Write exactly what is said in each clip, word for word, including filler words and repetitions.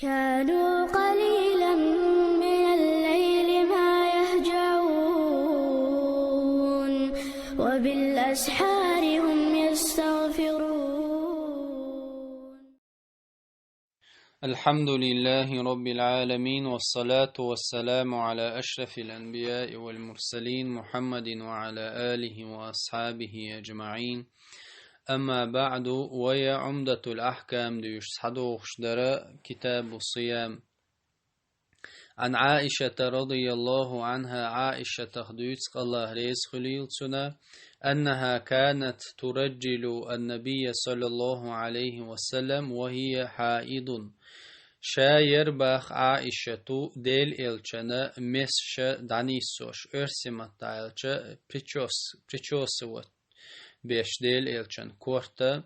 كانوا قليلا من الليل ما يهجعون، وبالأسحار هم يستغفرون. الحمد لله رب العالمين، والصلاة والسلام على أشرف الأنبياء والمرسلين، محمد وعلى آله وأصحابه أجمعين. أما بعد، وهي عمدة الأحكام дуьйцу схьадогӀуш дара كتاب الصيام. عن عائشة رضي الله عنها، Ӏаишатах дуьйцу, Аллах реза хуьлийла цунна, أنها كانت ترجل النبي صلى الله عليه وسلم وهي حائض. Ша яра боху Ӏаишату Делан элчанан месаш дӀанисдеш, оьрсийн маттахь аьлча, причёс-, причёсывать беш Делан элчанан корта,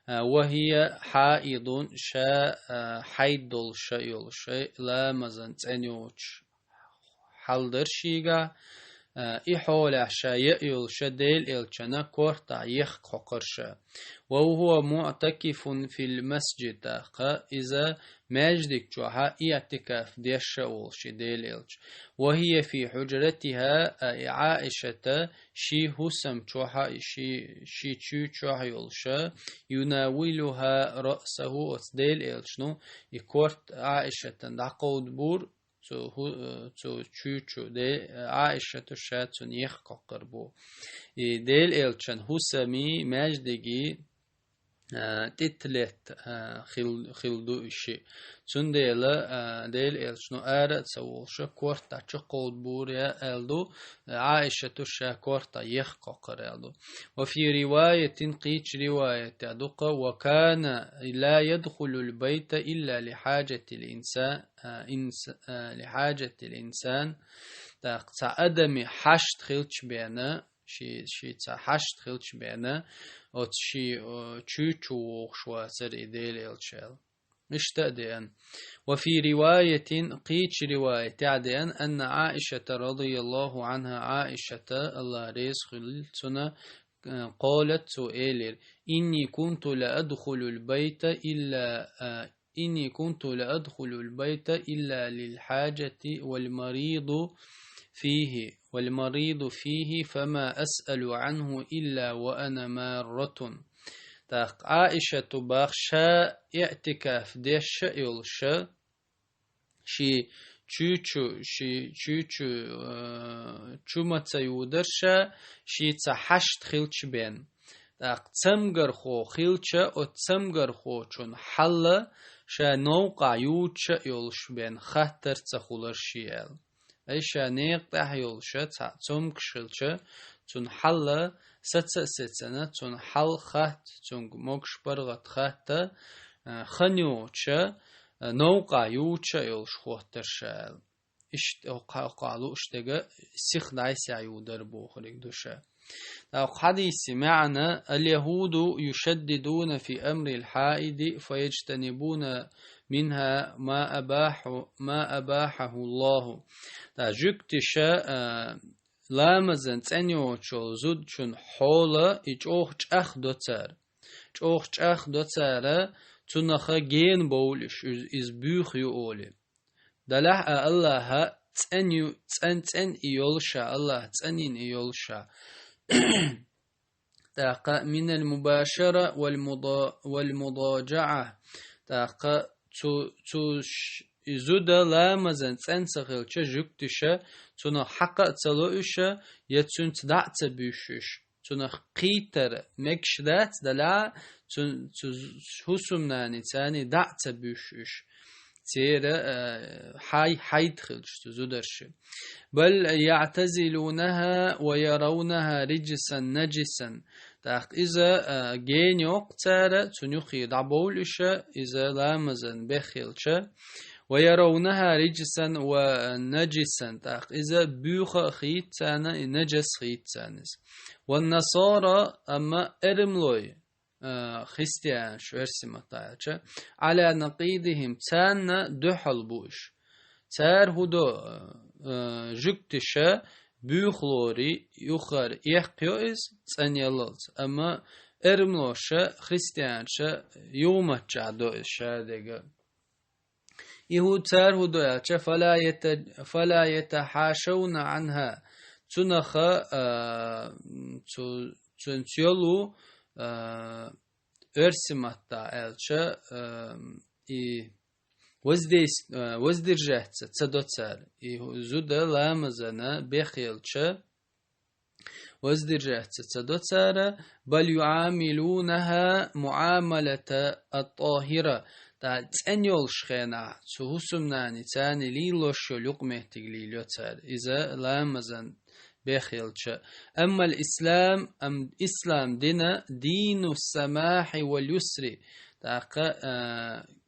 а, وهي حائض, ша, а, хьайд долуш йолуш, ай, ламазан цӀена йоцуш хьал дара шегахь, а, и хьолехь ша яа йолуш Делан элчанан кортахь ехха кхокхура ша. وهو معتكف في المسجد, тӀаккха иза маьждиг чохь иӀтикаф деш а волуш и Делан элча. وهي في حجرتها, а, и Ӏаишата шен хӀусам чохь а, шен, шен чуьйчу чохь а йолуш, يناولها رأسه, оцу Делан элчано и корта Ӏаишатан дӀакховдабора, цу хӀу-, цу чуьйчу де-, Ӏаишату ша цунна ехха кхокхур бу. И Делан элчанан хӀусамий, маьждигий, а, тӀе летта, а, хил-, хилла ду и шиъ. Цундела, а, Делан элчано ара а ца волуш, кортахь чу кховдабора аьлла ду, Ӏаишату ша кортахь ехха кхокхура аьлла ду. وفي رواية, кхечу риваятехь ду-кх: وكان لا يدخل البيت إلا لحاجة الإنسان, а, инс-, а, لحاجة الإنسان, тӀаккха цхьа адамийн хьашт хилча бен, ши-, ши цхьа хьашт хилча бен, оцу шен, о, чуьйчу вогӀуш вацара и Делан элча аьлла. Иштта а деана. وفي رواية, кхечу риваятехь деана, أن عائشة رضي الله عنها, Ӏаишата, Аллах реза хуьлийла цунна, а, قالت, цо элира: إني كنت لا أدخل البيت إلا, а, إني كنت لا أدخل البيت إلا للحاجة والمريض فيه، والمريض فيه، فما أسأل عنه إلا وأنا مارة. ТӀаккха Ӏаишату боху ша иӀтикаф деш а йолуш, шен чуьйчу, шен чуьйчу, э, чу ма ца юдара ша, шен цхьа хьашт хилча бен. ТӀаккха цамгархо хилча, оцу цамгархочун хьал ша новкъахь юдуш а йолуш бен хаттар ца хуьлура шен аьлла. Ай ша некъа тӀехь йолуш цхьа цомгуш хилча, цуьнан хьал саца а сецна, цуьнан хьал хатта, цуьнга могуш паргӀат хатта, а, хан йоцуш, а, новкъахь юдуш а йолуш хӀоттара ша аьлла. Иштта хӀокху-, хӀокхахь лууш дерг сиха дӀасаяьлла юдар бохург ду ша. ТӀаккха хьадисан маьӀна: اليهود يشددون في أمر الحائض فيجتنبون منها ما أباح، ما أباحه الله. ТӀаккха жуьгташа, а, ламазан цӀена йоцуш йолу зудчун хьола и чӀогӀа чӀагӀ до цара. ЧӀогӀа чӀагӀ до цара, цунах гена бовлуш, иза, иза буьйха ю олий. Делахь а Аллаха цӀена ю, цӀен-, цӀена и йолуш а, Аллаха цӀанйина и йолуш а. ТӀаккха من المباشرة والمضا-، والمضاجعة. ТӀаккха цу, цу ш-, и зуда ламазан цӀена ца хилча, жуьгташа цунах хьакха а ца ло уьш, я цуьнца дӀа а ца буьйшу уьш. Цунах кхийтар мегаш дац, делахь а цу, цу хӀусамнаний царний дӀа а ца буьйшу уьш. Церан, а, хьай-, хьайд хилча цу зударша. بل يعتزلونها ويرونها رجسا نجسا. ТӀаккха иза, а, гена йоккху цара, цунна юххе дӀабовлу уьш, иза ламазан бех хилча. ويرونها رجسا ونجسا. ТӀаккха иза буьйха а хийца царна, и нажас хийца царна иза. والنصارى, амма эрмалой, а, христианаш, оьрсийн маттахь аьлча, على نقيضهم, царна дуьхьал бу уьш. Цара хӀун до, а, жуьгташа буьйхалора юхара эккхайо иза цӀанъяллалц, амма эрмалоша, христианаша юхаметтачохь до иза шадерг. И хӀу цар хӀу ду аьлча, фала ята-, фала ятахьашавна анха. Цунаха, а, цу, цун цуьлу, а, оьрси матта аьлча, а, и воздейс-, а, воздержаться ца до цар. И хӀу зуда ламазана бехъелча, воздержаться ца до цара, бал юамилунаха муамалата ат-тахира. ТӀа цӀен йолуш хенахь, цу хӀусамнани царна лелош йолу юкъаметтиг лелайо цара. Иза ламазан бехъелча. Аммал ислам, ам ислам дина дину самахьи вал юсри. ТӀаккха, а,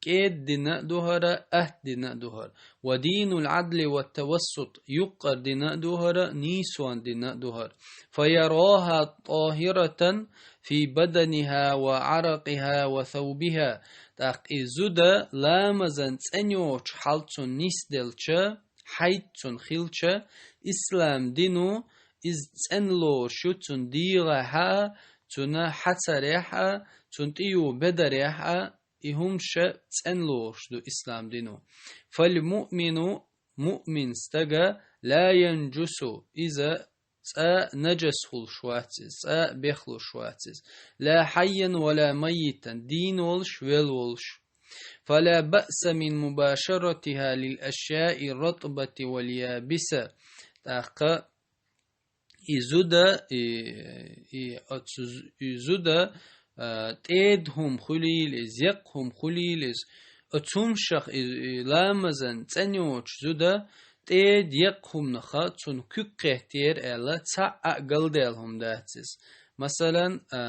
кӀеда дина а ду хӀара, атта дина а ду хӀара. Ва динул адли ва тавассут, юккъара дина а ду хӀара, нийсонан дина а ду хӀара. Фа яраха тахиратан фи баданиха ва аракъиха ва саубиха. ТӀаккха и зуда ламазан цӀен йоцуш хьал цунна нисделча, хьайд цунна хилча, ислам дину иза цӀена лоруш ю цунна дегӀехь а, цунна хьацарехь а, цунна тӀею бедарехь а, и хӀумаш цӀена лоруш ду ислам дино. Фал муъмину, муъмин стага, ла янжусу, иза цкъа нажас хуьлуш вац иза, цкъа бехлуш вац иза. Ла хьайян ва ла майитан, дийна волуш, велла волуш. Фала баъса мин мубашаратиха лил ашяи ратбати вал ябиса. ТӀаккха и зуда, и, и оцу з-, и зуда, а, тӀеда хӀума хуьлийла иза, еккха хӀума хуьлийла иза. Оцу хӀумашах и, и ламазан цӀен йоцуш зуда тӀеда, еккха хӀуманах цунна куьг кхеттера аьлла, цхьа а галдаьлла хӀума дац иза. Масалан, а,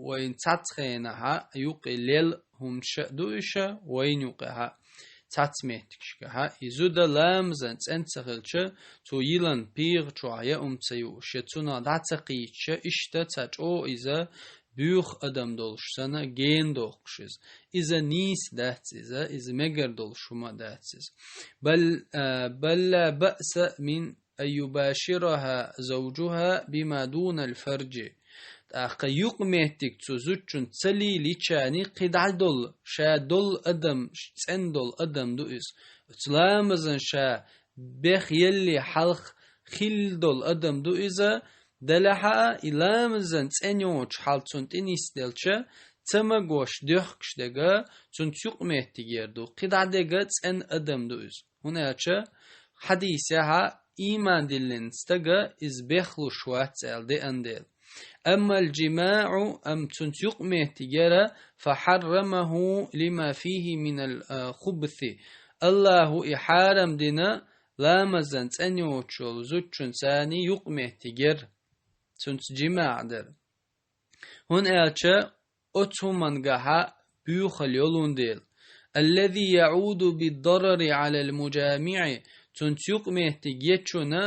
вайн цхьацца хенахь юкъе лелла хӀумаш а ду иша, вайн юкъехь а цхьацца меттигашкахь а, и зуда ламазан цӀена ца хилча, цо йилан пегӀа чохь яа хӀума ца юуш, я цунах дӀа ца кхийча, иштта цхьа чӀогӀа иза буьйху адам долуш санна, гена дохкуш иза. Иза нийса дац иза, иза мегар долуш хӀума а дац иза. Бал, а, бал ла баъса мин ан юбашираха завжуха бима дунал фаржи. ТӀаккха юкъаметтиг цу зудчун ца лелийчарний кхин дӀа долу, ша долу адам, цӀена долу адам ду иза. Оцу ламазан ша бехъелле хьалха хилла долу адам ду иза, делахь а, и ламазан цӀен йоцуш хьал цунна тӀенисделча, ца магош доьхкуш дега, цунца юкъаметтиг яр ду, кхин дӀа дега цӀена адам ду иза. ХӀунда аьлча хьадисехь а ийман диллина стага иза бехлуш вац аьлла деана дела. Аммал жимаӀу, амма цунца юкъаметтиг яра, фа хьаррамаху лима фихи минал, а, хубси. Аллаху и хьарам дина ламазан цӀен йоцуш йолу зудчун царний юкъаметтиг яра, цунца жимаӀ дара. ХӀунда аьлча оцу хӀумангахьа буьйхал йолун дела. Аллази яӀуду биддарари Ӏалал мужамиӀи, цунца юкъаметтиг ечуна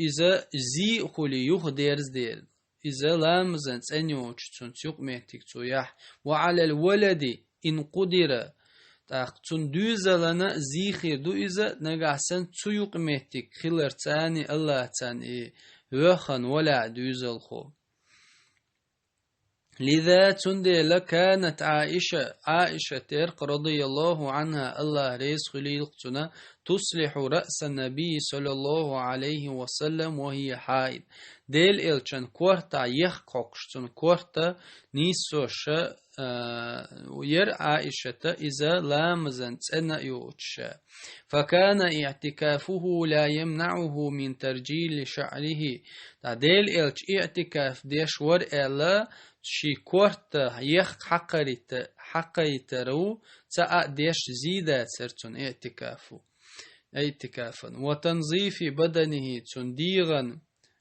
иза зий а хуьлий юха дерза дела. Иза ламазан цӀен йоцуш цунца юкъаметтиг цо яхь. Ва Ӏалал валади ин къудира. ТӀаккха цунна дуьйзалана зий хир ду иза, нагахь санна цу юкъаметтиг хилар царний Аллах царна и веххан валахь дуьйзалхо. Лиза, цундела, канат Аиша, Аиша теркъ, радияллаху анха, Аллах реза хуьлийла цунна, туслиху раъса Наби, саллаллаху алейхи ва саллам, ва хия хьаид. Дела элчан корта ехк хьокхуш, цун корта нийсоша, а, яр Аишата, иза ламазан цӀена йоцуша. Факана иътикафуху ла ямнаӀуху мин таржили шаӀрихи. ТӀа Дела элча иътикаф деш вар аьлла, ши корта ехк хьакхарита-, хьакхайтару ца а деш зий дацар цун иътикафу. Иътикафан. Ва танзифи баданихи, цун дегӀан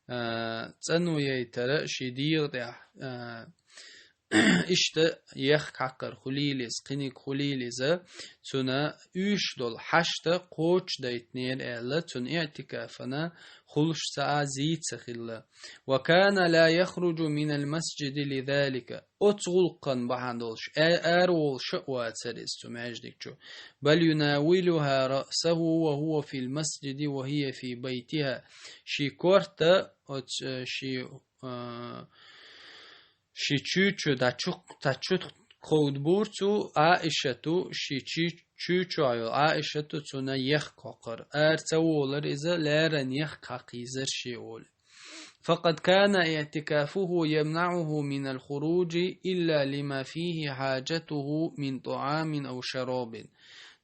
а, цӀано яйтара ши дегӀа тӀехь, а, иштта ехк хьакхар хуьлийла иза, кхиниг хуьлийла иза, цуна уьш долу хьашта кхочушдайтинера аьлла, цун иътикафана хуьлуш ца а зий ца хилла. Ва кана ла яхружу минал масжиди лизалика. Оцу гӀуллакхан бахьана долуш, а-, ара волуш а вацара иза цу маьждиг чу. Бал юнавилуха раъсаху ва хува фил масжиди ва хия фи байтиха. Ши корта оц-, э, ши, э, ши чуьйчу дӀачу-, дӀачу-, кховдабора цо Ӏаишату, ший чу-, чу чохь йолу Ӏаишату цунна ехк хьокхура. Ара ца волура иза, леррина ехк хьакхийзара шен олу. فقد كان اعتكافه يمنعه من الخروج إلا لما فيه حاجته من طعام أو شراب.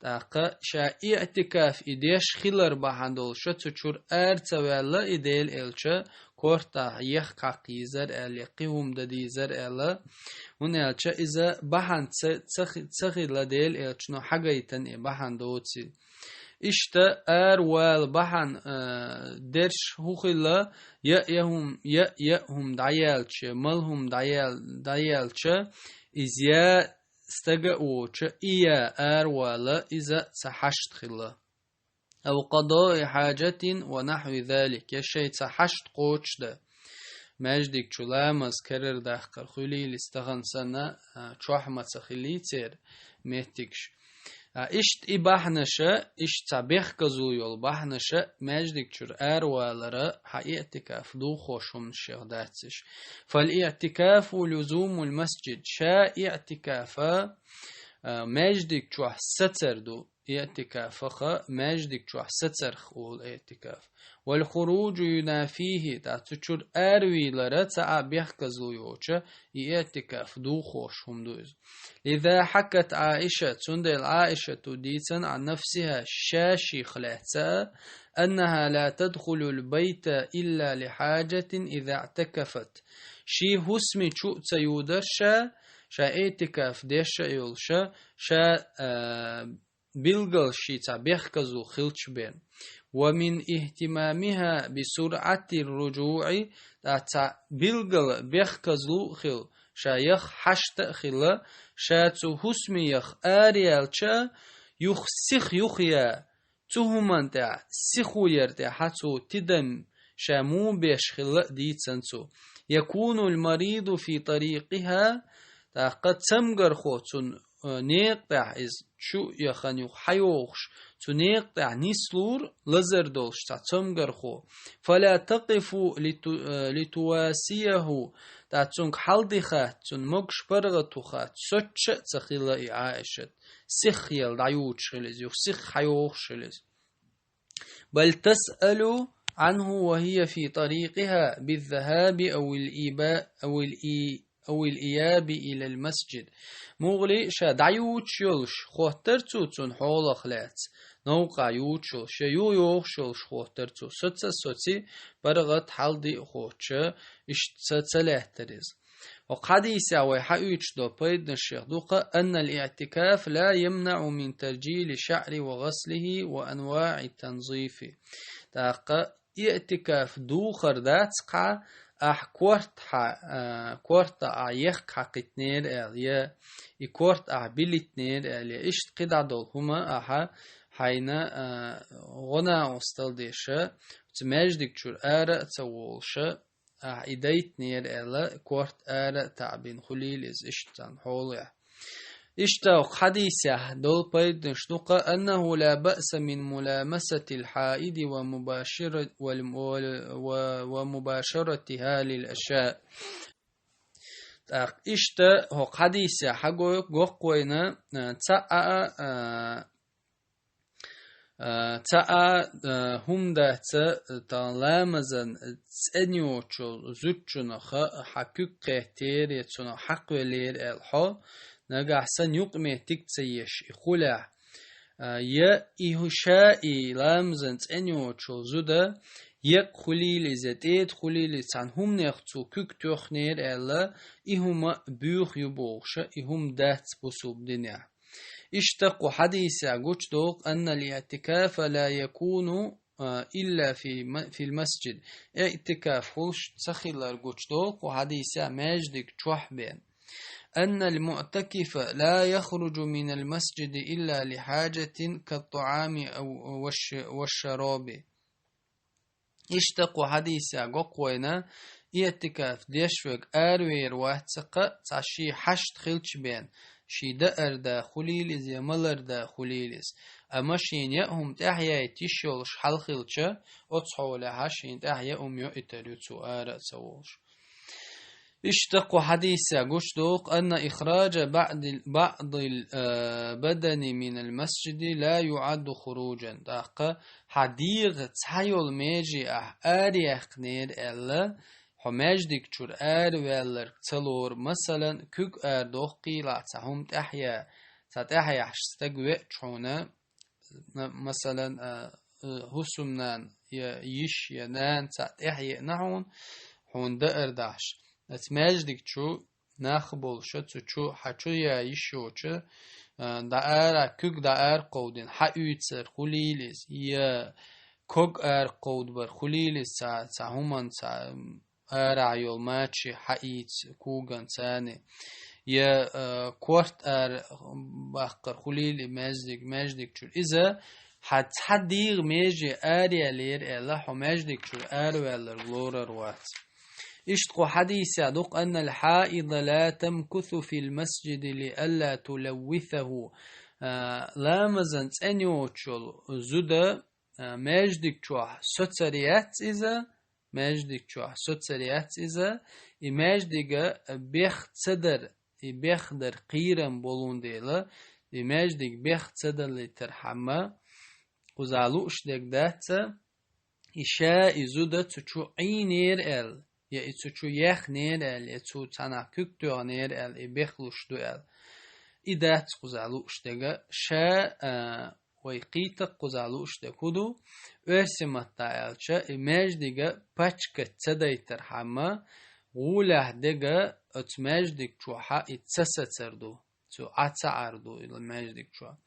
ТӀаккха ша иӀтикаф и деш хилар бахьана долуша цу чуьра ара ца ваьлла и Делан элча, кортахь ехк хьакхийзар аьлла, я кхин хӀума дан дийзар аьлла, хӀунда аьлча иза бахьана ца, ца хи-, ца хилла Делан элчано хьагайтина и бахьана доций. Иштта ара вала бахьана, а, дерш хӀун хилла, я, я хӀума, я, я хӀума дӀаяьлча, мала хӀума дӀаяьл-, дӀаяьлча, иза я стага а воцуша, и я ара вала, иза цхьа хьашт хилла. أو قضاء حاجة ونحو ذلك, я шайн цхьа хьашт кхочушдан. Маьждиг чу ламаз карара даккхар хуьлийла иза тахана санна, а, чохь ма ца хилий церан меттигаш. А, иштта и бахьанаша, иштта цхьа бехказло йолу бахьанаша маьждиг чуьра ара валара хьан иӀтикаф духуш хӀуманашех дац уьш. فالاعتكاف لزوم المسجد, ша иӀтикафа, а, маьждиг чохь сацар ду. ИӀтикафаха маьждиг чохь сацарх олу иӀтикаф. والخروج ينافيه, ткъа цу чуьра аравийлара цхьа а бехказло йоцуша, и иӀтикаф духуш хӀума ду иза. لذا حكت عائشة, цундела Ӏаишату дийцина عن نفسها, ша ших лаьцна, أنها لا تدخل البيت إلا لحاجة إذا اعتكفت. Ши хӀусаме чу а ца юдара ша, ша иӀтикаф деш а йолуша, ша, а, билггал ши цхьа бехказло хилча бен. ومن اهتمامها بسرعة الرجوع, ткъа цхьа билггал бехказло а хилла, ша яха хьашт а хилла, ша цу хӀусаме яха араяьлча, юха сиха юхаяа, цу хӀуманна тӀехь, сихо яра тӀехь цо тидам ша муха беш хилла а дийцина цо. يكون المريض في طريقها, тӀаккха цамгархо цунна, э, некъа тӀехь иза чу яхана юха хьайогӀуш, цу некъа тӀехь нислур лазар долуш цхьа цамгархо. فلا تقف لت-, э, لتواسيه, ткъа цуьнга хьалдиха, цунна могуш паргӀато хатта, соцуш а ца хилла и Ӏаишат. Сиха яла дӀаюдуш хилла иза, юха сиха хьайогӀуш хилла иза. بل تسأل عنه وهي في طريقها بالذهاب أو الإيبا-, أو الإي-, أو الإياب إلى المسجد. МугӀали ша дӀаюдуш йолуш, хоттар цо цунна хьолах лаьцна, новкъа юдуш йолуш, я юха йогӀуш йолуш хоттар цо. Соца а соций, паргӀат хьалди а хоттуш, иштта ца, ца лаьттара иза. ХӀокху хьадисехь вай хьаоьцуш долу пайданашех ду-кха: أن الاعتكاف لا يمنع من ترجيل الشعر وغسله وأنواع التنظيف. ТӀаккха иӀтикаф духар дац-кха, ахь корта хьа-, а, корта ахь ехк хьакхийтинера аьлла, я и корта ахь билийтинера аьлла, я иштта кхидӀа долу хӀума ахьа хьайна, а, гӀо-накъосталла деша, оцу маьждиг чуьра ара а ца волуша, ахь и дайтинера аьлла, корта ара а таӀбина хуьлийла иза иштта царна хьолехь. Иштта хьадисехь долу пайданаш ду-кха: أنه لا بأس من ملامسة الحائض ومباشرة-، وال-، وال-، و-، ومباشرتها للأشياء. ТӀаккха иштта хӀокху хьадисехь хьагой-, гоккхойна, а, цхьа а, а, А, цхьа а, а, хӀума дац, а, тхан ламазан цӀена йоцучу зудчунах хьан куьг кхеттера я цунах хьакхвеллера аьлла хьо, нагахь санна юкъаметтиг ца еш и хулехь. А, я и хӀу-, ша и ламазан цӀена йоцучу зуда екъа хуьлийла иза, тӀеда хуьлийла иза, цхьана хӀуманех цо куьг тоьхнера аьлла, и хӀума буьйха ю бохуша, и хӀума дац бусулба динехь. Иштта кху хьадисехь гучудолу: أن الاعتكاف لا يكون, а, إلا في م-, في المسجد. ИӀтикаф хуьлуш ца хилар гучудолу кху хьадисехь маьждиг чохь бен. أن المعتكف لا يخرج من المسجد إلا لحاجة كالطعام أو والش-, والشراب. Иштта кху хьадисехь го-кх вайна, иӀтикаф деш верг аравер вац-кха, цхьа шен хьашт хилча бен, шен даар да хуьлийла иза я малар да хуьлийла иза. Амма шена яа хӀума тӀаьхьа яйта йиш йолуш хьал хилча, оцу хьолехь шена тӀаьхьа яа хӀума йоуьйтур ю цо ара а ца волуш. Иштта кху хьадисехь гуш ду, أن إخراج بعض ال-، بعض ال-، э, بدن من المسجد لا يعد خروجا. ТӀаккха хьан дегӀан цхьа йолу меже ахь араяккхинера аьлла, хьо маьждиг чуьра араваьлларг ца лору, масалан, куьг арадоккхийла цхьа хӀума тӀаьхьа я, цхьа тӀаьхьа яхьаш стаг веача хьуна, м-, масалан, а, э, хӀусамнана я йиш я нана цхьа тӀаьхьа еана хьуна, хьуна даар дахьаш. Оцу маьждиг чу нах болуша, цу чу, хьан чу я йиш йоцуша, а, дӀаара, куьг дӀаара кховдийна, хьан уьйцур хуьлийла иза, я ког ара кховдабар хуьлийла иза, цхьа, цхьа хӀуманна, цхьа, м, арахь йолу мачи хьаийца коган царна, я, а, корта ара баккхар хуьлийла и маьждиг, маьждиг чуьра. Иза хьан цхьа дегӀан меже араяллера аьлла, хьо маьждиг чуьра араваьлларг лорар вац. Иштта кху хьадисехь ду-кх: أن الحائض لا تمكث في المسجد لئلا تلوثه. А, ламазан цӀена йоцуш йолу зуда, а, маьждиг чохь соцур яц иза, маьждиг чохь соцур яц иза, и маьждига бех ца дар, и бех дар кхерам болун дела, и маьждиг бех ца далийтархьама, кхузахь лууш дерг дац, и ша и зуда цу чу Ӏийнера аьлла, я и цу чу яьхнера аьлла, я цу цхьанхьа куьг тоьхнера аьлла, и бех луш ду аьлла. И дац кхузахь лууш дерг, ша, а, вай кхета-кх кхузахь лууш дерг хӀун ду, оьрсийн маттахь аьлча, и маьждига пачкат ца дайтархьама, гӀолехь дерг оцу маьждиг чохь и ца сацар ду, цу Ӏа ца Ӏар ду и маьждиг чохь.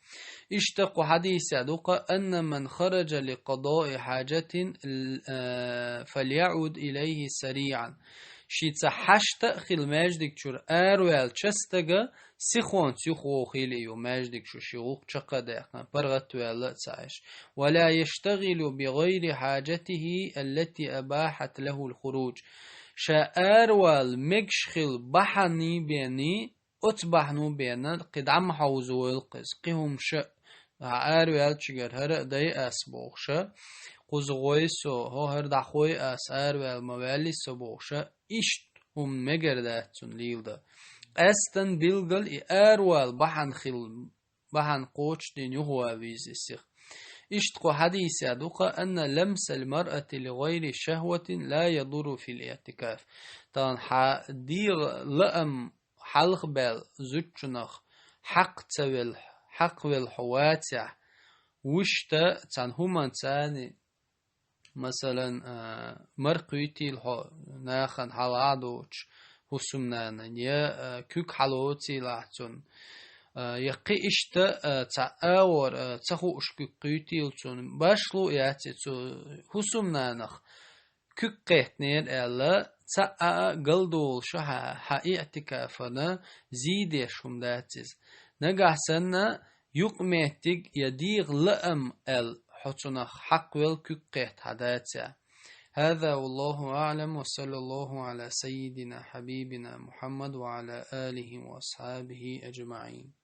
Иштта кху хьадисехь ду-кх: أن من خرج لقضاء حاجة، э, فليعد إليه سريعا. Шеца хьашт а хилла маьждиг чуьра араваьллача стага сихонца юхавохийла и ю маьждиг чу шен гӀуллакх чекх а даьккхина, паргӀат а ваьлла а ца Ӏаш. ولا يشتغل بغير حاجته التي أباحت له الخروج. Ша аравала мегаш хилла бахьана бен, оцу бахьана бен кхин дӀа ма хьовзавойла-кх иза, кхин хӀумнаш а, хьан араваьллачуьнгара хӀара а дай ас бохуша, кхуза гӀой со, хӀо хӀара дӀахой ас, араваьлла ма ваьллий со бохуша, иштта хӀума мегар дац цунна леладан. Къаьстина билггал и аравала бахьана хилла, бахьана кхочушдина юхаван веза и сиха. Иштта кху хьадисехь ду-кх: أن لمس المرأة لغير شهوة لا يضر في الاعتكاف. Тахана хьан дегӀан лаам хьалха баьлла зудчунах хьакха ца велла, хьакха велла хьо вацахь, вуьшта цхьана хӀуманца, масалан, а, мара кхуьйтийла хьо нахана хьалха а доцуш хӀусамнанан, я, а, куьг хьалоцийла ахь цунна, а, я кхин иштта, а, цхьа агӀор, а, ца хууш куьг кхуьйтийла цунна, башхало а яц и цу хӀусамнанах куьг кхеттинера аьлла, цхьа а галдолуш хьан, хьан иӀтикафана зийдеш хӀума дац иза. Нагахь санна, юкъаметтиг я дегӀан лаам аьлла, хьо цунах хьакхвелла куьг кхетта хьан дацахь. هذا والله أعلم، وصلى الله على سيدنا حبيبنا محمد وعلى آله وأصحابه أجمعين.